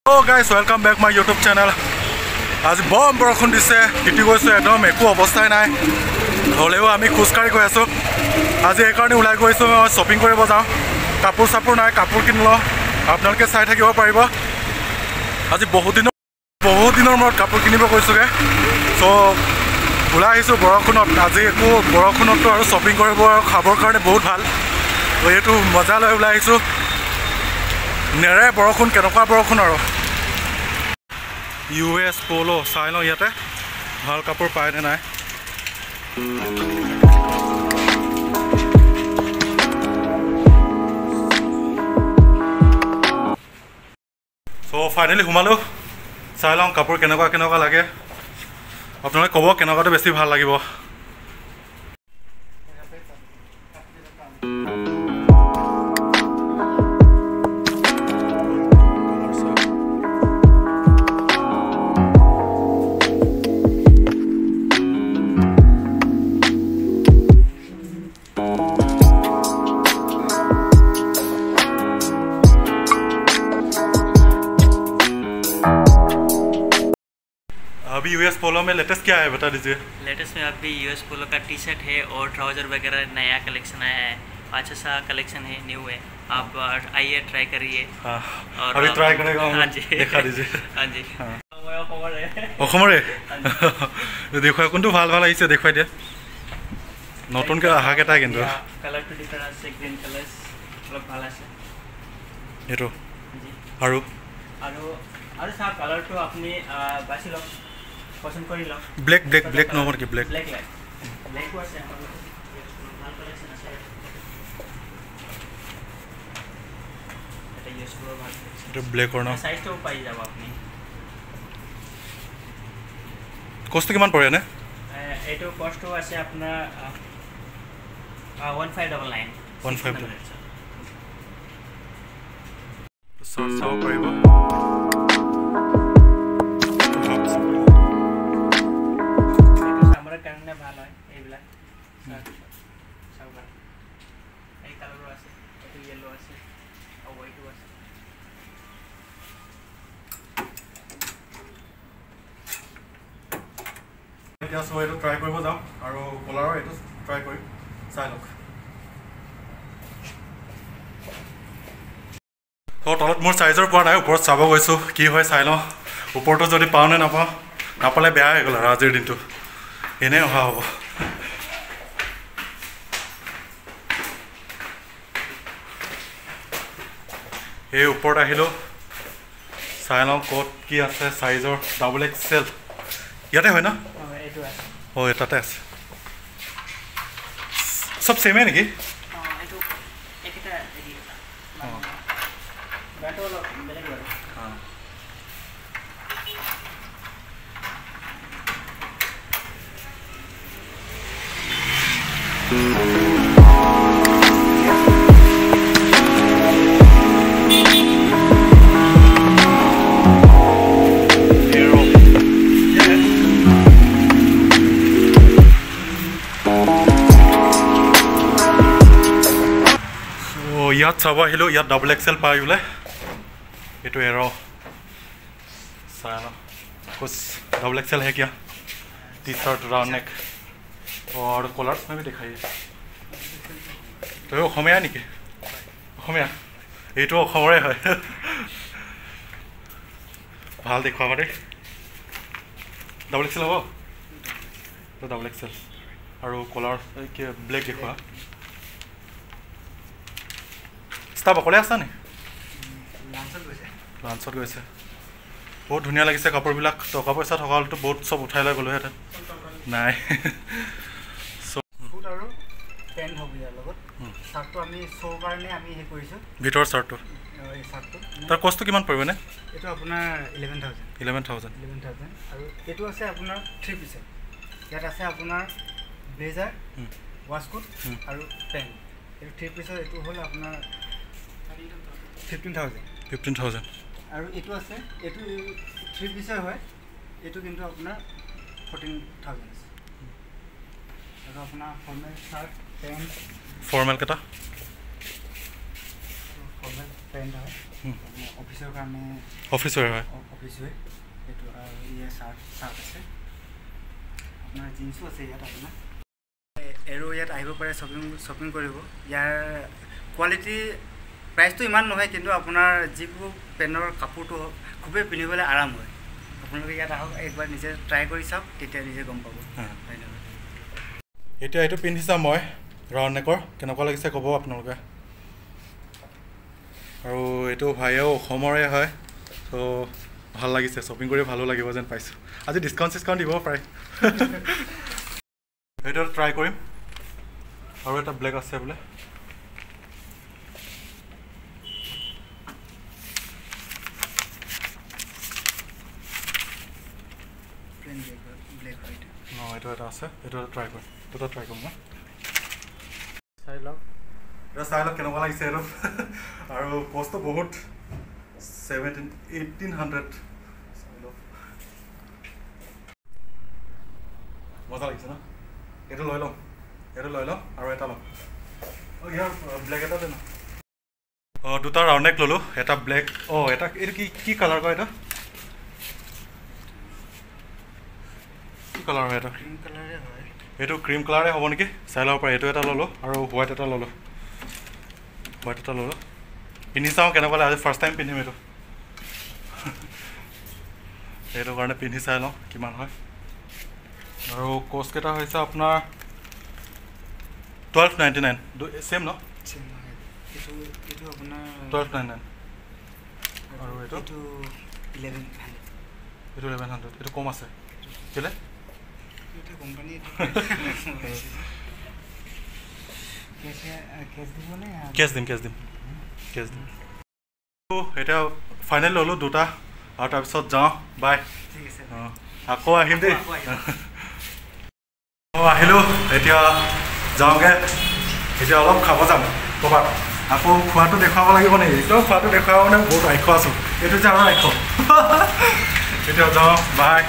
Guys, welcome back my YouTube channel. আজি বম বৰষুণ দিছে, তিতি গৈছোঁ একদম, একো অৱস্থাই নাই। হ'লেও আমি খোজকাঢ়ি গৈ আছোঁ। আজি সেইকাৰণে ওলাই গৈছোঁ, শ্বপিং কৰিব যাওঁ। কাপোৰ চাপোৰ নাই, কাপোৰ কিনি লওঁ। আপোনালোকে চাই থাকিব পাৰিব। আজি বহুত দিনৰ মূৰত কাপোৰ কিনিব গৈছোঁগৈ। চ' ওলাই আহিছোঁ বৰষুণত। আজি একো বৰষুণততো আৰু শ্বপিং কৰিব আৰু খাবৰ কাৰণে বহুত ভাল। এইটো মজা লৈ ওলাই আহিছোঁ। নেৰে বৰষুণ, কেনেকুৱা বৰষুণ আৰু। ইউ এছ প'ল' চাই লওঁ, ইয়াতে ভাল কাপোৰ পায়নে নাই। চ' ফাইনেলি সোমালোঁ, চাই লওঁ কাপোৰ কেনেকুৱা কেনেকুৱা লাগে। আপোনালোকে ক'ব কেনেকুৱাটো বেছি ভাল লাগিব। अभी यूएस पोलो में लेटेस्ट क्या है बता दीजिए। लेटेस्ट में अभी यूएस पोलो का टी शर्ट है और ट्राउज़र वगैरह नया कलेक्शन आया है। अच्छा सा कलेक्शन है, न्यू है। आप आइए, ट्राई करिए। हाँ, और अभी ट्राई करेगा। हाँ जी, दिखा दीजिए। हाँ जी, অসমৰে দেখুৱাই কোনটো ভাল ভাল আহিছে দেখুৱাই দিয়ে। নতুনকৈ অহাকেইটা কিন্তু কালাৰটো ডিফাৰেণ্ট আছে, গ্ৰীণ কালাৰ অলপ ভাল আছে এইটো। আৰু আৰু আৰু চাওক কালাৰটো আপুনি বাছি লওক, পছন্দ কৰি লওক। ব্লেক ব্লেক ব্লেক নহ'ব নেকি? ব্লেক ব্লেক লাইক ব্লেকো আছে আমাৰ লগত, ভাল কালেকশ্যন আছে। এটা ইউজ কৰিব ভাল। এইটো ব্লেকৰ ন? সাইজটো পাই যাব আপুনি। কষ্টটো কিমান পৰে নে? এইটো কষ্টটো আছে আপোনাৰ 1599। 1599 চাৰ্ট চাব পাৰিব। কাৰণে ভাল হয় এইবিলাক চাব পাৰে। এই কালাৰো আছে, এইটো য়েল্লো আছে আৰু হোৱাইটো আছে। এতিয়া চ' এইটো ট্ৰাই কৰিব যাওঁ আৰু কলাৰৰ এইটো ট্ৰাই কৰিম, চাই লওক। ত' তলত মোৰ চাইজৰ পোৱা নাই, ওপৰত চাব গৈছোঁ কি হয় চাই লওঁ। ওপৰতো যদি পাওঁ নে নাপাওঁ, নাপালে বেয়া হৈ গ'ল আৰু আজিৰ দিনটো এনেই অহা হ'ব। এই ওপৰত আহিলোঁ, চাই লওঁ ক'ত কি আছে চাইজৰ। ডাবল এক্সেল ইয়াতে হয় ন? অঁ, তাতে আছে। চব ছেমে নেকি? অঁ, ইয়াত চাব আহিলোঁ, ইয়াত ডাবল এক্সেল পাই বোলে। এইটো এৰ চাই লওঁ। कुछ डबल एक्सेल है क्या? टी शर्ट राउंड नेक और कॉलर्स में भी दिखाइए। তই অসমীয়া নেকি? অসমীয়া, এইটো অসমৰে হয়। ভাল দেখুৱাবা দেই। ডাবল এক্সেল হ'ব? ডাবল এক্সেল আৰু কলাৰ কি ব্লেক দেখুওৱা। ষ্টাফ অকলে আছা নি? লাঞ্চত গৈছে। বহুত ধুনীয়া লাগিছে কাপোৰবিলাক। টকা পইচা থকা হ'লেতো বহুত চব উঠাই লৈ গ'লোহেঁতেন। নাই, আৰু পেণ্ট হ'ব ইয়াৰ লগত। চাৰ্টটো আমি শ্ব' কাৰণে আমি সেই কৰিছোঁ। ভিতৰৰ চাৰ্টটো, চাৰ্টটো তাৰ কষ্টটো কিমান পৰিব নে? এইটো আপোনাৰ 11,000। 11,000। 11,000। আৰু এইটো আছে আপোনাৰ থ্ৰী পিচৰ। ইয়াত আছে আপোনাৰ ব্লেজাৰ, ৱাছকোট আৰু পেণ্ট। এইটো থ্ৰী পিচৰ, এইটো হ'ল আপোনাৰ 15,000। 15,000। আৰু এইটো আছে, এইটো থ্ৰী পিচৰ হয়, এইটো কিন্তু আপোনাৰ 14,000 আছে। আৰু আপোনাৰ ফৰ্মেল চাৰ্ট, পেণ্ট। ফৰ্মেল কেইটা? ফৰ্মেল পেণ্ট হয়, অফিচৰ কাৰণে। অফিচৰ হয়। অফিচ হয় এইটো। আৰু ইয়াৰ চাৰ্ট আছে আপোনাৰ, জিন্সো আছে ইয়াত আপোনাৰ। এৰো ইয়াত আহিব পাৰে শ্বপিং কৰিব। ইয়াৰ কোৱালিটি প্ৰাইচটো ইমান নহয়, কিন্তু আপোনাৰ যিবোৰ পেণ্টৰ কাপোৰটো খুবেই পিন্ধিবলৈ আৰাম হয়। আপোনালোকে ইয়াত আহক, একবাৰ নিজে ট্ৰাই কৰি চাওক, তেতিয়া নিজে গম পাব। ধন্যবাদ। এতিয়া এইটো পিন্ধি চাম মই ৰাউণ্ড নেকৰ, কেনেকুৱা লাগিছে ক'ব আপোনালোকে। আৰু এইটো ভাইয়েও অসমৰে হয়, ত' ভাল লাগিছে, শ্বপিং কৰি ভালো লাগিব যেন পাইছোঁ। আজি ডিছকাউণ্ট চিছকাউণ্ট দিব পাৰে। সেইটো ট্ৰাই কৰিম। আৰু এটা ব্লেক আছে বোলে। অঁ, এইটো এটা আছে, এইটো এটা ট্ৰাই কৰিম, দুটা ট্ৰাই কৰিম ন। চাই লওক। এটা চাই লওক কেনেকুৱা লাগিছে এইটো। আৰু কষ্টটো বহুত, 1700-1800। চাই লওক, মজা লাগিছে ন? এইটো লৈ ল'ম, এইটো লৈ ল'ম আৰু এটা ল'ম। অঁ, ইয়াৰ ব্লেক এটা দে ন। অঁ, দুটা ৰাউণ্ড নেক ল'লোঁ, এটা ব্লেক। অঁ, এটা এইটো কি কি কালাৰ কয়? এইটো কি কালাৰ হয়? এটা ক্ৰীম কালাৰে হয়। এইটো ক্ৰীম কালাৰে হ'ব নেকি, চাই ল'ব পাৰে। এইটো এটা ল'লোঁ আৰু হোৱাইট এটা ল'লোঁ, হোৱাইট এটা ল'লোঁ। পিন্ধি চাওঁ কেনেকুৱা লাগে, আজি ফাৰ্ষ্ট টাইম পিন্ধিম এইটো, সেইটো কাৰণে পিন্ধি চাই লওঁ কিমান হয়। আৰু কষ্টকেইটা হৈছে আপোনাৰ 1299, ছেম ন? ছেম হয়। এইটো আপোনাৰ 1299। আৰু এইটো? এইটো 1100। এইটো 1100, এইটো কম আছে কেলৈ? এইটো কোম্পানী। কেছ দিবনে? কেছ দিম, কেছ দিম, কেছ দিম। এতিয়া ফাইনেল ল'লোঁ দুটা আৰু তাৰপিছত যাওঁ, বাই। ঠিক আছে। অঁ, আকৌ আহিম দেই। অঁ, আহিলোঁ, এতিয়া যাওঁগৈ। এতিয়া অলপ খাব যাম ক'ৰবাত। আকৌ খোৱাটো দেখুৱাব লাগিব নেকি? এতিয়াও খোৱাটো দেখুৱাব মানে বহুত ৰাক্ষ আছোঁ, এইটো যে আৰু ৰাক্ষ। এতিয়া যাওঁ, বাই।